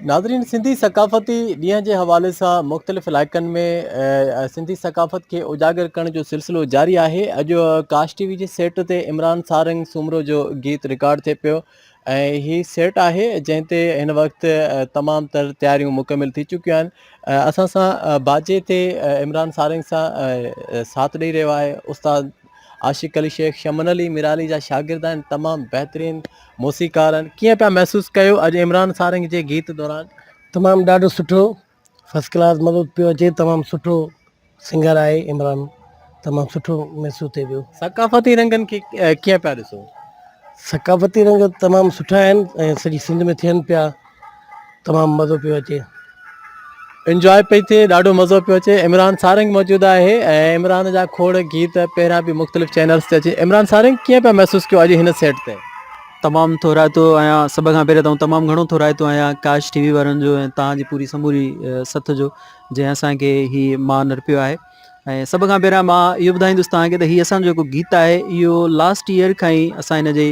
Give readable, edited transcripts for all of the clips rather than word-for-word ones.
ناظرين سنڌي ثقافتي ڏينهن جي حوالي سان مختلف علائقن ۾ سنڌي ثقافت کي اجاگر ڪرڻ جو سلسلو جاري آهي اڄ ڪاش ٽي وي جي سيٽ تي عمران سارنگ سومرو جو گيت رڪارڊ ٿئي پيو ۽ هي سيٽ آهي جنهن تي هن وقت تمام تر تياريون مڪمل ٿي چڪيون آهن اسان سان باجي تي عمران سارنگ سان ساٿ ڏئي رهيو آهي استاد عاشق علي شيخ شمن علي ميرالي جا شاگرد آهن تمام بهترين موسيقار آهن ڪيئن پيا محسوس ڪيو اڄ عمران سارنگ جي گيت دوران؟ تمام ڏاڍو سٺو فرسٽ ڪلاس مزو پيو اچي تمام سٺو سنگر آهي عمران تمام سٺو محسوس ٿئي پيو. ثقافتي رنگن کي ڪيئن پيا ڏسو؟ ثقافتي رنگ تمام سٺا آهن ۽ سڄي سنڌ ۾ ٿين پيا تمام مزو پيو اچي. انجواء پئي ٿئي ڏاڍو مزو پيو اچي عمران سارنگ موجود آهي ۽ عمران جا کوڙ گيت پهريان به مختلف چينلز تي اچي عمران سارنگ ڪيئن پيا محسوس ڪيو اڄ هن سيٽ تي. تمام ٿورائتو آهيان سڀ کان پهريان ته آئون تمام گهڻو ٿورائتو آهيان ڪاش ٽي وي وارن جو ۽ توهان جي پوري سموري سٿ جو جنهن اسان کي هي مان ارپيو آهي ۽ سڀ کان پهريان مان اهو ٻڌائيندس توهان کي ته هي اسان جو جيڪو گيت آهي اهو لاسٽ ايئر کان ئي اسان هن جي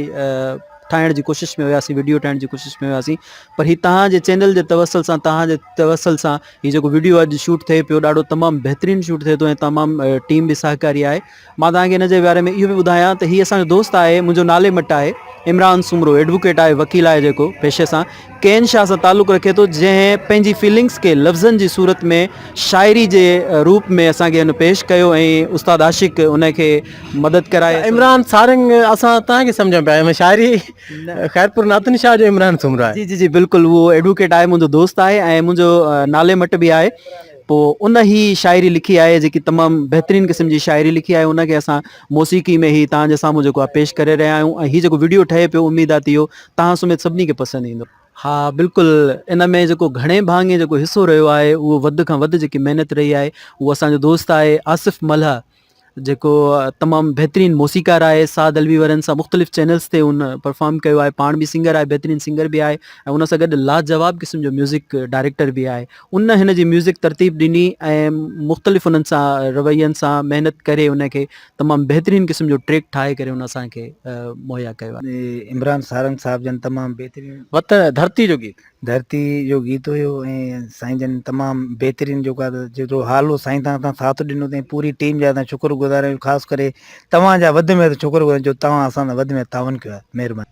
ٺاهڻ جي ڪوشش ۾ هياسين وڊيو ٺاهڻ جي ڪوشش ۾ هياسين پر هي توهان جي چينل جي توسل سان توهان جي توسل سان هي جيڪو وڊيو اڄ شوٽ ٿئي پيو ڏاڍو تمام بهترين شوٽ ٿئي ٿو ۽ تمام ٽيم به سهڪاري آهي مان توهان کي هن جي باري ۾ اهو به ٻڌايان ته هي اسان جو دوست آهي منهنجو نالي مٽ آهي عمران سومرو ايڊووڪيٽ آهي وڪيل آهي جيڪو پيشي سان ڪين شاهه سان تعلق رکي ٿو جنهن پنهنجي فيلنگس کي لفظن جي صورت ۾ شاعري جي روپ ۾ اسان کي هن پيش ڪيو ۽ استاد عاشق ان کي مدد ڪرائي. عمران سارنگ اسان توهان کي سمجهون پيا شاعري خيرپور ناٿن شاهه جو عمران سومرو آهي. جي جي جي بلڪل اهو ايڊووڪيٽ آهي منهنجو دوست آهي ۽ منهنجو نالي مٽ به آهي پوء ان هي شاعري لکي آهي جيڪي تمام بهترين قسم جي شاعري لکي آهي ان کي اسان موسيقي ۾ هي توهان جي سامهون جيڪو آهي پيش ڪري رهيا آهيون ۽ هي جيڪو وڊيو ٺهي پيو اميد آهي ته اهو توهان سميت سڀني کي پسند ايندو. ها بلڪل ان ۾ جيڪو گهڻي ڀاڱي جيڪو حصو رهيو آهي اهو وڌ کان وڌ جيڪي محنت رهي آهي اهو اسان جو دوست آهي آصف ملهه جيڪو تمام بهترين موسيقار آهي سعد علوي وارن سان مختلف چينلز تي ان پرفارم ڪيو آهي پاڻ به سنگر آهي بهترين سنگر به آهي ۽ ان سان گڏ لاجواب قسم جو ميوزڪ ڊائريڪٽر به آهي ان هن جي ميوزڪ ترتيب ڏني ۽ مختلف انهن سان روين سان محنت ڪري ان کي تمام بهترين قسم جو ٽريڪ ٺاهي ڪري ان اسان کي مهيا ڪيو آهي. عمران سارنگ صاحب جن تمام بهترين. وطن ڌرتي جو گيت. ڌرتي جو گيت هيو ۽ سائين جن تمام بهترين جيڪو آهي جيترو حال هو سائين تان اسان ساٿ ڏنو تائين پوري ٽيم جا اسان شڪر گذار آهيون خاص ڪري توهان جا وڌ ۾ وڌ شڪر گذار جو توهان اسان سان وڌ ۾ تعاون ڪيو آهي مهرباني.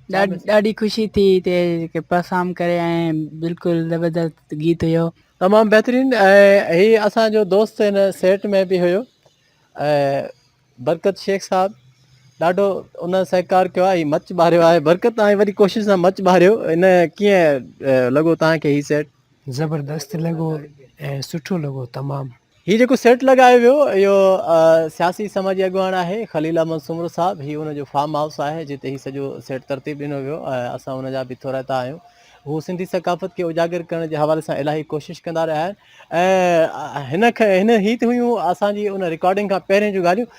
ڏاڍي خوشي ٿي هتي پرفارم ڪري ۽ بلڪل زبردست گيت هيو. تمام بهترين ۽ هي اسان جو دوست هن سيٽ ۾ به هيو ۽ برڪت شيخ صاحب ڏاڍو ان سهڪار ڪيو آهي مچ ٻاريو آهي برڪت تهان وڏي ڪوشش سان مچ ٻاريو ان ڪيئن لڳو تهان کي هي سيٽ؟ زبردست لڳو ۽ سٺو لڳو تمام. هي جيڪو سيٽ لڳايو ويو اهو سياسي سماجي اڳواڻ آهي خليل احمد سومرو صاحب هي ان جو فارم هائوس آهي جتي هي سڄو سيٽ ترتيب ڏنو ويو ۽ اسان ان جا به ٿورائتا آهيون هو سنڌي ثقافت کي اجاگر ڪرڻ جي حوالي سان الاهي ڪوشش ڪندا رهيا آهن ۽ هن هن هي ته هيون اسان جي ان رڪارڊنگ کان پهرين جون ڳالهيون.